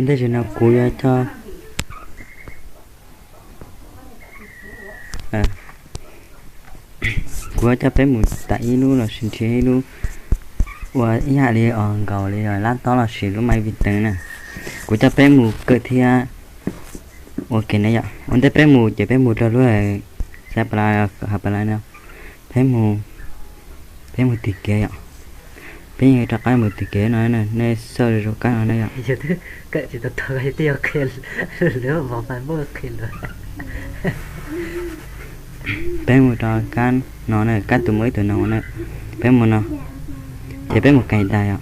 Ua ntej no kuv yuav coj, kuv yuav coj peb mus tam ib lub los sis nrhiav ib lub ua ib yam li os nkaus li lab tob los sis lub maiv vi teev na. Kuv coj peb mus kawm thiab ua ke na yom. Ua ntej peb mus ces peb mus rau lub xav plas, ha plas no, peb mus, peb mus tim kev yom. Peb yeej rov qab mus tim kev no, nej xauj zoo kab no na yom. Peb mus rau kab no na, kab tus muaj ib tug no na, peb mus no, ces peb mus kais das yom.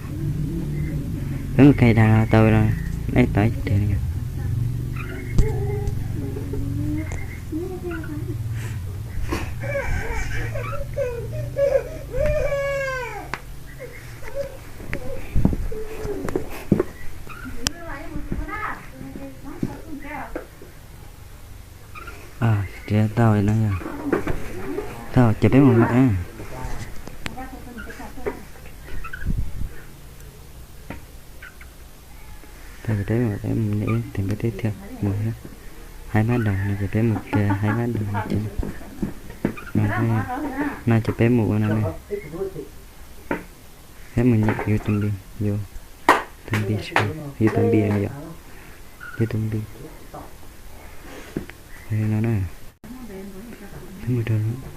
Peb mus kais das los tau, nej tau ib teg no yom. Tau li no yog, tau ces peb mus mam. Tau ces peb mus, peb mus ib teg peb tib thiaj mus thiab. Haib pab daus no ces peb mus kiag haib pab daus no ces, no ces peb mus ua no ne. Peb mus nyem yus tus npe, yus tus npe, yus tus npe no yom, yus tus npe no na. Peb mus,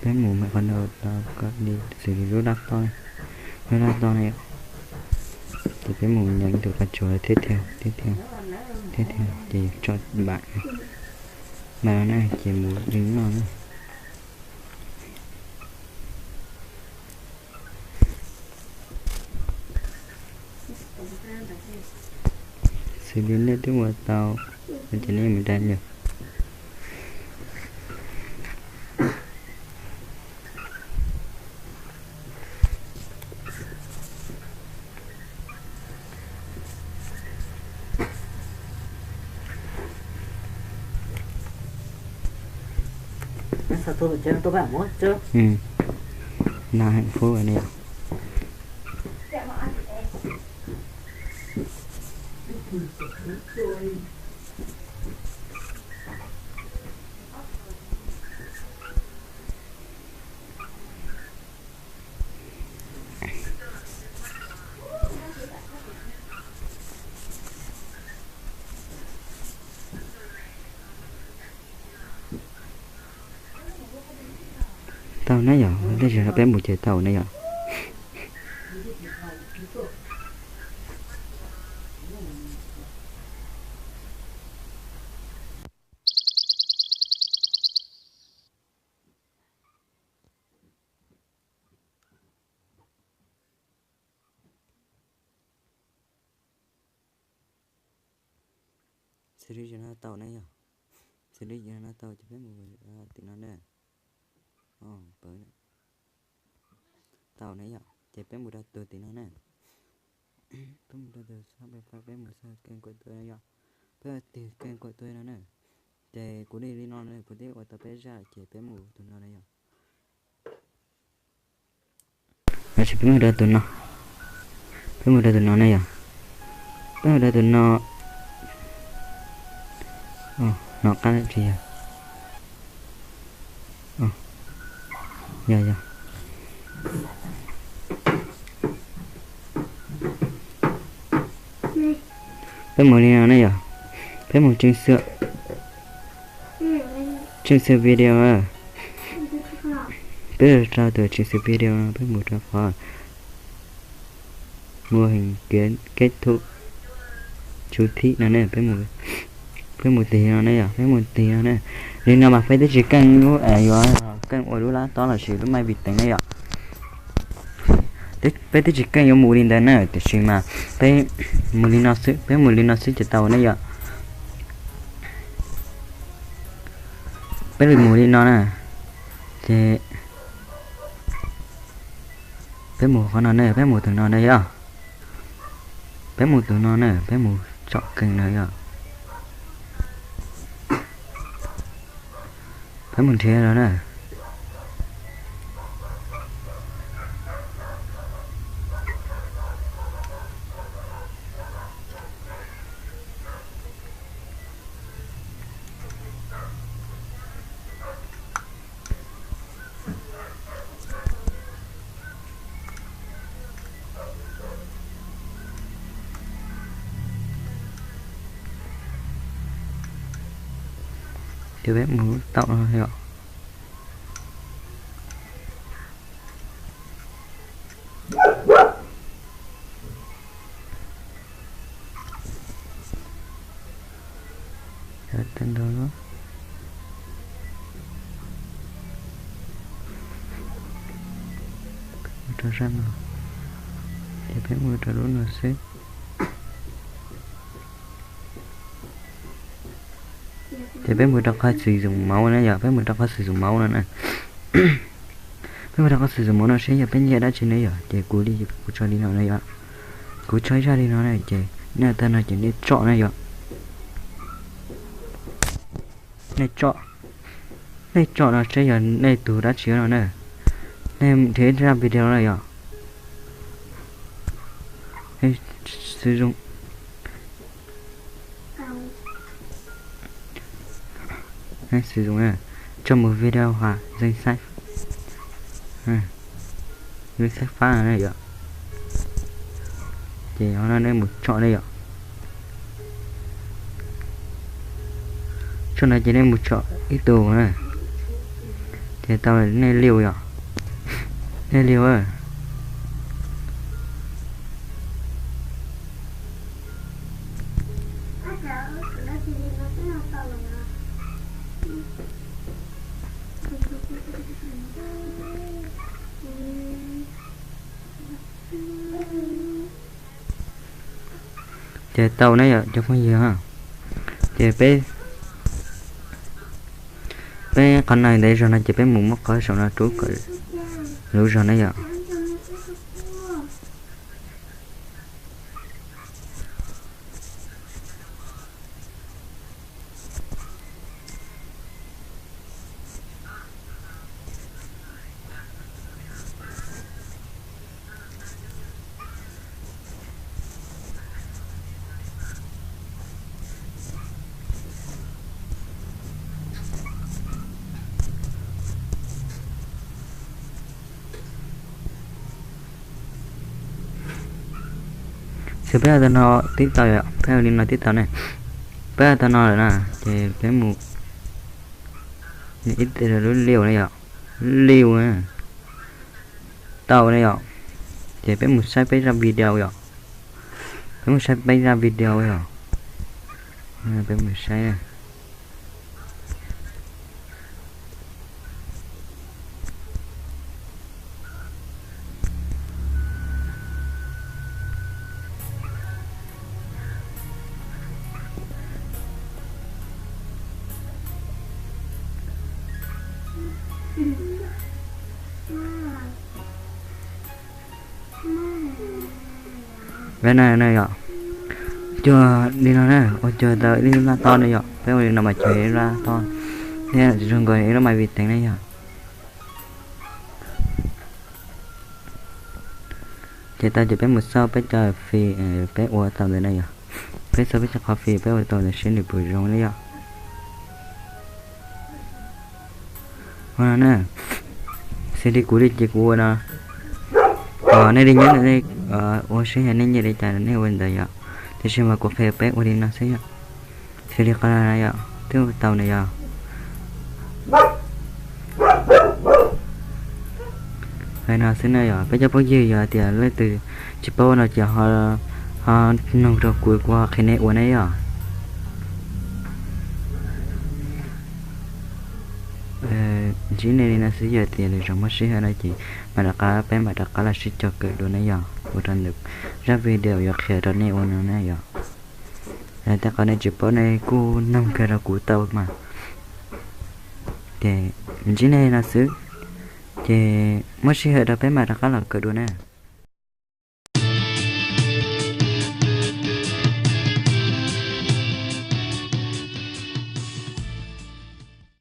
peb mus mam qhov no tau kom li xws li lub lab tob, lub lab tob na yom. Ces peb mus nyem tus qab tsuas thiab thiaj, thiab thiaj, thiab thiaj ces tso npam, npam no na ces mus li no na. Xws li nej twb ua tau ces nej mus da yom. Nag hạnh phúc này. Tau na yom, tej zaum no peb mus ces tau na yom. Xws li zaum no tau na yom. Xws li zaum no tau ces peb mus tim no na. Tau na yom, ces peb mus rau tus tim no na. Peb mus rau tus sab peb mus xauj kênh của tôi yom. Peb mus tus kênh của tôi no na. Ces kuv li li no na, kuv twb ua tau peb zaj ces peb mus tus no na yom. Tab sis peb mus rau tus no, peb mus rau tus no ne yom. Peb mus rau tus no, no qab tsis yog, yog yog. Peb mus li no ne yom, peb mus chỉnh sửa, chỉnh sửa video. Peb rau tus chỉnh sửa video no, peb mus rau qhov mô hình kết thúc chú thích no ne, peb mus tig no ne yom, peb mus tig no ne. Li no mas peb twb tsis keej yuav, keej ua lub lab tob los sis lub maiv vi teev ne yom. Peb twb tsis keej yuav mus li ntawd na, tiam sis mas peb mus li no xwb, peb mus li no xwb ces tau ne yom. Peb li mus li no na, ces peb mus qhov no ne, peb mus tus no ne yom. Peb mus tus no na, peb mus tsom keeg no yom. Peb mus nrhiav no na. Ces peb mus tau no yom. Rau sab no, ces peb mus rau lub no xwb. Ces peb mus rau qhov xwm txum mauv na yom, peb mus rau qhov xwm txum mauv no na. Peb mus rau qhov xwm txum mauv no seb yog peb nyiam dab tsi ne yom, ces kuv li, kuv tso li no na yom. Kuv tso ib zaj li no na, ces nej tag no ces nej tsom na yom. Nej tsom, nej tsom no seb yog nej tus dab tsi no na. Nej nrhiav ib zaj video na yom. Xwm txum Tso mus video ha, danh sách, danh sách phát na yom. Ces ho no nej mus tsom na yom. Tsom no ces nej mus tsom ib tug na. Ces tau nej liu yom. Nej liu. Ces tau ne yom cov phooj ywg. Ces peb, peb qhov no ntev zog no ces peb mus muab qhov saum no rub kom luv zog ne yom. Ces peb ua tau no tib tau, peb ua li no tib tau ne. Peb ua tau no lawm na, ces peb mus ib teg lub liu ne yom, liu tau ne yom. Ces peb mus saib peb zaj video yom. Peb mus saib peb zaj video yom. Peb mus saib. Peb na yom, cuag li no na, ua cuag tau ib lub laj tob na yom, peb ua li no mas cuag ib lub laj tob thiab zoo nkaus ib lub mas vi teev na yom. Ces tau ces peb mus xauj peb cov fim peb ua tau ntawd na yom. Peb xauj peb cov qhov fim peb ua tau ntawd seb nws puas zoo na yom. Ua no na, xws li kuv li ces kuv ua no, nej li nyob ntawm nej ua seb yog nej nyiam li cas nej ua ntawd yom. Tiam sis mas kuv qhia peb ua li no xwb yom. Xws li qhov no yom, twb ua tau na yom. Hais no xwb na yom, peb cov phooj ywg yog tias leej twg tsis paub no ces ho nug rau kuv, kuv ho qhia nej ua na yom. Ntsib nej li no xwb, yog tias lwm zaus muaj sij hawm no ces mam rov qab, peb mam rov qab los sib cog kawm dua na yom, ua rau ntawm zaj video yuav qhia rau nej ua no na yom. Tej qhov nej tsis paub nej kuj noog kiag rau kuv tau mas. Ces ntsib nej li no xwb, ces muaj sij hawm rau peb mam rov qab los kawm dua na.